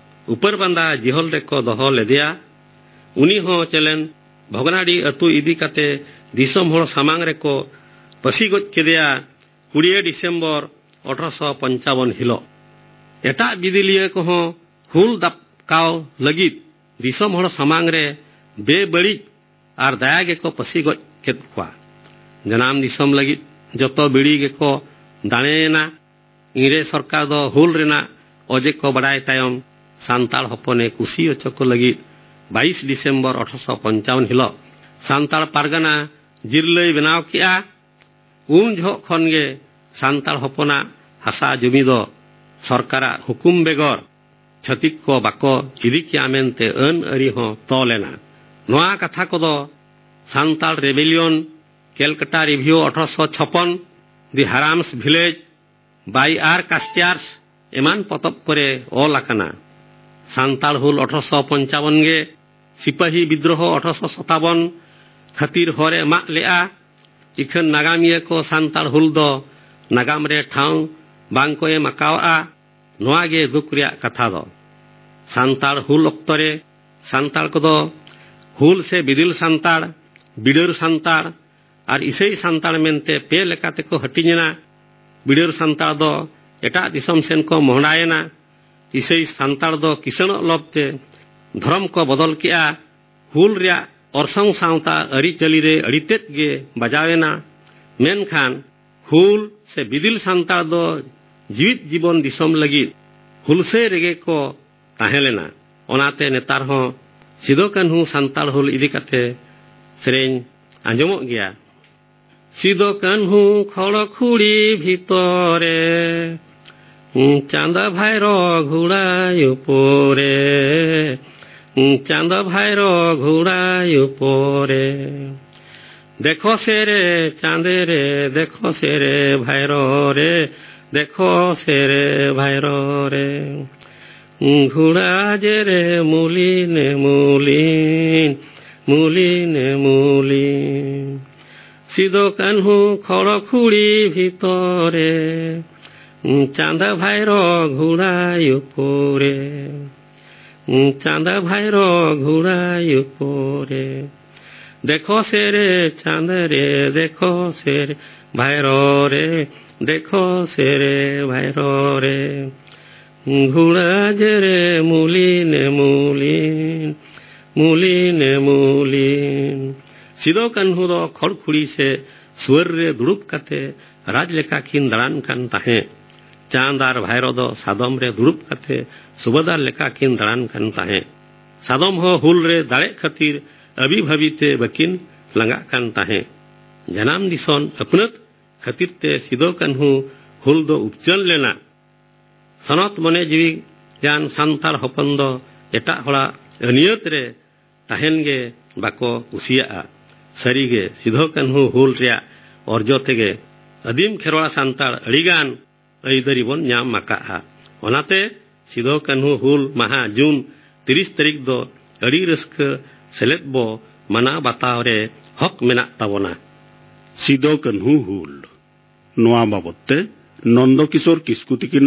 ᱩᱯᱟᱹᱨᱵᱟᱸᱫᱟ ᱡᱤᱦᱚᱞ ᱨᱮᱠᱚ ᱫᱚᱦᱚ ᱞᱮᱫᱮᱭᱟ᱾ ᱩᱱᱤ ᱦᱚᱸ ᱪᱮᱞᱮᱱ ᱵᱷᱚᱜᱽᱱᱟᱰᱤ ᱟᱹᱛᱩ ᱤᱫᱤ ᱠᱟᱛᱮ ᱫᱤᱥᱚᱢ ᱦᱚᱲ ᱥᱟᱢᱟᱝ ᱨᱮᱠᱚ ᱯᱟᱹᱥᱤ ᱜᱚᱡ ᱠᱮᱫᱮᱭᱟ ᱠᱩᱲᱤᱭᱟᱹ ᱰᱤᱥᱮᱢᱵᱚᱨ ᱟᱴᱷᱨᱚᱥᱚ ᱯᱚᱧᱪᱟᱵᱚᱱ ᱦᱤᱞᱚᱜ᱾ ᱮᱴᱟᱜ ᱵᱤᱫᱤᱞᱤᱭᱟᱹ ᱠᱚᱦᱚᱸ ᱦᱩᱞ ᱫᱟᱯᱠᱟᱣ ᱞᱟᱹᱜᱤᱫ ᱫᱤᱥᱚᱢ ᱦᱚᱲ ᱥᱟᱢᱟᱝ ᱨᱮ ᱵᱮᱵᱟᱹᱲᱤᱡ ᱟᱨ ᱫᱟᱭᱟ ᱜᱮᱠᱚ ᱯᱟᱹᱥᱤ ᱜᱚᱡ ᱠᱮᱫ ᱠᱚᱣᱟ᱾ ᱡᱟᱱᱟᱢ ᱫᱤᱥᱚᱢ ᱞᱟᱹᱜᱤᱫ ᱡᱚᱛᱚ ᱵᱤᱲᱤ ᱜᱮᱠᱚ ᱫᱟᱲᱮᱭᱮᱱᱟ᱾ ᱤᱝᱨᱮᱡᱽ ᱥᱚᱨᱠᱟᱨ ᱫᱚ ᱦᱩᱞ ᱨᱮᱱᱟᱜ ᱚᱡᱮ ᱠᱚ ᱵᱟᱲᱟᱭ ᱛᱟᱭᱚᱢ ᱥᱟᱱᱛᱟᱲ ᱦᱚᱯᱚᱱᱮ ᱠᱩᱥᱤ ᱦᱚᱪᱚ ᱠᱚ ᱞᱟᱹᱜᱤᱫ ᱵᱟᱭᱤᱥ ᱰᱤᱥᱮᱢᱵᱚᱨ ᱟᱴᱷᱨᱚᱥᱚ ᱯᱚᱧᱪᱟᱵᱚᱱ ᱦᱤᱞᱚᱜ ᱥᱟᱱᱛᱟᱲ ᱯᱟᱨᱜᱟᱱᱟ ᱡᱤᱨᱞᱟᱹᱭ ᱵᱮᱱᱟᱣ ᱠᱮᱜᱼᱟ᱾ ᱩᱱ ᱡᱚᱦᱚᱜ ᱠᱷᱚᱱ ᱜᱮ ᱥᱟᱱᱛᱟᱲ ᱦᱚᱯᱚᱱᱟᱜ ᱦᱟᱥᱟ ᱡᱩᱢᱤ ᱫᱚ ᱥᱚᱨᱠᱟᱨᱟᱜ ᱦᱩᱠᱩᱢ ᱵᱮᱜᱚᱨ ᱪᱷᱟᱹᱛᱤᱠ ᱠᱚ ᱵᱟᱠᱚ ᱤᱫᱤ ᱠᱮᱭᱟ ᱢᱮᱱᱛᱮ ᱟᱹᱱ ᱟᱹᱨᱤ ᱦᱚᱸ ᱛᱚᱞ ᱮᱱᱟ᱾ ᱱᱚᱣᱟ ᱠᱟᱛᱷᱟ ᱠᱚᱫᱚ ᱥᱟᱱᱛᱟᱲ ᱨᱮᱵᱮᱞᱤᱭᱚᱱ, ᱠᱮᱞᱠᱟᱴᱟ ᱨᱤᱵᱷᱤᱭᱩ ᱟᱴᱷᱨᱚᱥᱚ ᱪᱷᱚᱯᱚᱱ, ᱫᱤ ᱦᱟᱨᱟᱢᱥ ᱵᱷᱤᱞᱮᱡᱽ, ᱵᱟᱭ ᱟᱨ ᱠᱟᱥᱴᱤᱭᱟᱨᱥ ᱮᱢᱟᱱ ᱯᱚᱛᱚᱵ ᱠᱚᱨᱮ ᱚᱞ ᱟᱠᱟᱱᱟ᱾ ᱥᱟᱱᱛᱟᱲ ᱦᱩᱞ ᱟᱴᱷᱨᱚᱥᱚ ᱯᱚᱧᱪᱟᱵᱚᱱ ᱜᱮ, ᱥᱤᱯᱟᱹᱦᱤ ᱵᱤᱫᱽᱨᱳᱦᱚ ᱟᱴᱷᱨᱚᱥᱚ ᱥᱟᱛᱟᱵᱚᱱ ᱠᱷᱟᱹᱛᱤᱨ ᱦᱚᱨᱮ ᱢᱟᱜ ᱞᱮᱜᱼᱟ᱾ ᱤᱠᱷᱟᱹᱱ ᱱᱟᱜᱟᱢᱤᱭᱟᱹ ᱠᱚ ᱥᱟᱱᱛᱟᱲ ᱦᱩᱞ ᱫᱚ ᱱᱟᱜᱟᱢ ᱨᱮ ᱴᱷᱟᱶ ᱵᱟᱝ ᱠᱚ ᱮᱢ ᱟᱠᱟᱣᱟᱜᱼᱟ᱾ ᱱᱚᱣᱟ ᱜᱮ ᱫᱩᱠ ᱨᱮᱭᱟᱜ ᱠᱟᱛᱷᱟ ᱫᱚ᱾ ᱥᱟᱱᱛᱟᱲ ᱦᱩᱞ ᱚᱠᱛᱚ ᱨᱮ ᱥᱟᱱᱛᱟᱲ ᱠᱚᱫᱚ ᱦᱩᱞ ᱥᱮ ᱵᱤᱫᱤᱞ ᱥᱟᱱᱛᱟᱲ, ᱵᱤᱰᱟᱹᱨ ᱥᱟᱱᱛᱟᱲ ᱟᱨ ᱤᱥᱟᱹᱭ ᱥᱟᱱᱛᱟᱲ ᱢᱮᱱᱛᱮ ᱯᱮ ᱞᱮᱠᱟ ᱛᱮᱠᱚ ᱦᱟᱹᱴᱤᱧ ᱮᱱᱟ᱾ ᱵᱤᱰᱟᱹᱨ ᱥᱟᱱᱛᱟᱲ ᱫᱚ ᱮᱴᱟᱜ ᱫᱤᱥᱚᱢ ᱥᱮᱱ ᱠᱚ ᱢᱚᱦᱰᱟᱭᱮᱱᱟ᱾ ᱤᱥᱟᱹᱭ ᱥᱟᱱᱛᱟᱲ ᱫᱚ ᱠᱤᱥᱟᱹᱬᱚᱜ ᱞᱚᱵᱽ ᱛᱮ ᱫᱷᱚᱨᱚᱢ ᱠᱚ ᱵᱚᱫᱚᱞ ᱠᱮᱜᱼᱟ᱾ ᱦᱩᱞ ᱨᱮᱭᱟᱜ ᱚᱨᱥᱚᱝ ᱥᱟᱶᱛᱟ ᱟᱹᱨᱤᱪᱟᱹᱞᱤ ᱨᱮ ᱟᱹᱰᱤ ᱛᱮᱫ ᱜᱮ ᱵᱟᱡᱟᱣ ᱮᱱᱟ᱾ ᱢᱮᱱᱠᱷᱟᱱ ᱦᱩᱞ ᱥᱮ ᱵᱤᱫᱤᱞ ᱥᱟᱱᱛᱟᱲ ᱫᱚ ᱡᱤᱣᱤᱫ ᱡᱤᱵᱚᱱ ᱫᱤᱥᱚᱢ ᱞᱟᱹᱜᱤᱫ ᱦᱩᱞᱥᱟᱹᱭ ᱨᱮᱜᱮ ᱠᱚ ᱛᱟᱦᱮᱸ ᱞᱮᱱᱟ᱾ ᱚᱱᱟᱛᱮ ᱱᱮᱛᱟᱨ ᱦᱚᱸ ᱥᱤᱫᱚ ᱠᱟᱹᱱᱦᱩ ᱥᱟᱱᱛᱟᱲ ᱦᱩᱞ ᱤᱫᱤ ᱠᱟᱛᱮ ᱥᱮᱨᱮᱧ ᱟᱸᱡᱚᱢᱚᱜ ᱜᱮᱭᱟ᱾ ᱥᱤᱫᱚ ᱠᱟᱹᱱᱦᱩ ᱠᱷᱚᱲ ᱠᱷᱩᱲᱤ ᱵᱷᱤᱛᱚᱨᱮ, ᱪᱟᱸᱫᱟ ᱵᱷᱟᱭᱨᱚ ᱜᱷᱩᱲᱟᱭ ᱩᱯᱚᱨᱮ, ᱪᱟᱸᱫᱟ ᱵᱷᱟᱭᱨᱚ ᱜᱷᱩᱲᱟᱭ ᱩᱯᱚᱨᱮ᱾ ᱫᱮᱠᱷᱚ ᱥᱮᱨᱮ ᱪᱟᱸᱫᱮ ᱨᱮ, ᱫᱮᱠᱷᱚ ᱥᱮᱨᱮ ᱵᱷᱟᱭᱨᱚ ᱨᱮ, ᱫᱮᱠᱷᱚ ᱥᱮᱨᱮ ᱵᱷᱟᱭᱨᱚ ᱨᱮ᱾ ᱜᱷᱩᱲᱟ ᱡᱮᱨᱮ ᱢᱩᱞᱤᱱᱮ ᱢᱩᱞᱤᱱ, ᱢᱩᱞᱤᱱᱮ ᱢᱩᱞᱤᱱ᱾ ᱥᱤᱫᱚ ᱠᱟᱹᱱᱦᱩ ᱠᱷᱚᱲᱚ ᱠᱷᱩᱲᱤ ᱵᱷᱤᱛᱚᱨᱮ, ᱪᱟᱸᱫᱟ ᱵᱷᱟᱭᱨᱚ ᱜᱷᱩᱲᱟᱭ ᱩᱯᱚᱨᱮ, ᱪᱟᱸᱫᱟ ᱵᱷᱟᱭᱨᱚ ᱜᱷᱩᱲᱟᱭ ᱩᱯᱚᱨᱮ᱾ ᱫᱮᱠᱷᱚ ᱥᱮ ᱨᱮ ᱪᱟᱸᱫ ᱨᱮ, ᱫᱮᱠᱷᱚ ᱥᱮ ᱨᱮ ᱵᱷᱟᱭᱨᱚ ᱨᱮ, ᱫᱮᱠᱷᱚ ᱥᱮ ᱨᱮ ᱵᱷᱟᱭᱨᱚ ᱨᱮ᱾ ᱜᱷᱩᱲᱟ ᱡᱮ ᱨᱮ ᱢᱩᱞᱤᱱ ᱮ ᱢᱩᱞᱤᱱ, ᱢᱩᱞᱤᱱ ᱮ ᱢᱩᱞᱤᱱ᱾ ᱥᱤᱫᱚ ᱠᱟᱹᱱᱦᱩ ᱫᱚ ᱠᱷᱚᱲᱠᱷᱩᱲᱤ ᱥᱮ ᱥᱩᱣᱟᱹᱨ ᱨᱮ ᱫᱩᱲᱩᱵ ᱠᱟᱛᱮ ᱨᱟᱡᱽ ᱞᱮᱠᱟ ᱠᱤᱱ ᱫᱟᱬᱟᱱ ᱠᱟᱱ ᱛᱟᱦᱮᱸᱫ᱾ ᱪᱟᱸᱫ ᱟᱨ ᱵᱷᱟᱭᱨᱚ ᱫᱚ ᱥᱟᱫᱚᱢ ᱨᱮ ᱫᱩᱲᱩᱵ ᱠᱟᱛᱮ ᱥᱩᱵᱟᱫᱟᱨ ᱞᱮᱠᱟ ᱠᱤᱱ ᱫᱟᱬᱟᱱ ᱠᱟᱱ ᱛᱟᱦᱮᱸᱫ᱾ ᱥᱟᱫᱚᱢ ᱦᱚᱸ ᱦᱩᱞ ᱨᱮ ᱫᱟᱲᱮᱜ ᱠᱷᱟᱹᱛᱤᱨ ᱟᱹᱵᱤ ᱵᱷᱟᱹᱵᱤ ᱛᱮ ᱵᱟᱹᱠᱤᱱ ᱞᱟᱸᱜᱟᱜ ᱠᱟᱱ ᱛᱟᱦᱮᱸᱫ᱾ ᱡᱟᱱᱟᱢ ᱫᱤᱥᱚᱢ ᱟᱹᱯᱱᱟᱹᱛ ᱠᱷᱟᱹᱛᱤᱨ ᱛᱮ ᱥᱤᱫᱚ ᱠᱟᱹᱱᱦᱩ ᱦᱩᱞ ᱫᱚ ᱩᱯᱪᱟᱹᱱ ᱞᱮᱱᱟ᱾ ᱥᱚᱱᱚᱛ ᱢᱚᱱᱮ ᱡᱤᱣᱤ ᱜᱟᱱ ᱥᱟᱱᱛᱟᱲ ᱦᱚᱯᱚᱱ ᱫᱚ ᱮᱴᱟᱜ ᱦᱚᱲᱟᱜ ᱟᱹᱱᱤᱭᱟᱹᱛ ᱨᱮ ᱛᱟᱦᱮᱱ ᱜᱮ ᱵᱟᱠᱚ ᱠᱩᱥᱤᱭᱟᱜᱼᱟ᱾ ᱥᱟᱹᱨᱤᱜᱮ ᱥᱤᱫᱷᱳ ᱠᱟᱹᱱᱦᱩ ᱦᱩᱞ ᱨᱮᱭᱟᱜ ᱚᱨᱡᱚ ᱛᱮᱜᱮ ᱟᱹᱫᱤᱢ ᱠᱷᱮᱨᱣᱟᱲ ᱥᱟᱱᱛᱟᱲ ᱟᱹᱰᱤᱜᱟᱱ ᱟᱹᱭᱫᱟᱹᱨᱤ ᱵᱚᱱ ᱧᱟᱢ ᱟᱠᱟᱫᱼᱟ᱾ ᱚᱱᱟᱛᱮ ᱥᱤᱫᱷᱳ ᱠᱟᱹᱱᱦᱩ ᱦᱩᱞ ᱢᱟᱦᱟ ᱡᱩᱱ ᱛᱤᱨᱤᱥ ᱛᱟᱹᱨᱤᱠᱷ ᱫᱚ ᱟᱹᱰᱤ ᱨᱟᱹᱥᱠᱟᱹ ᱥᱮᱞᱮᱫ ᱵᱚ ᱢᱟᱱᱟᱣ ᱵᱟᱛᱟᱣ ᱨᱮ ᱦᱚᱠ ᱢᱮᱱᱟᱜ ᱛᱟᱵᱚᱱᱟ᱾ ᱥᱤᱫᱚ ᱠᱟᱹᱱᱦᱩ ᱦᱩᱞ, ᱱᱚᱣᱟ ᱵᱟᱵᱚᱛ ᱛᱮ ᱱᱚᱱᱫᱚ ᱠᱤᱥᱳᱨ ᱠᱤᱥᱠᱩ ᱛᱤᱠᱤᱱᱟᱜ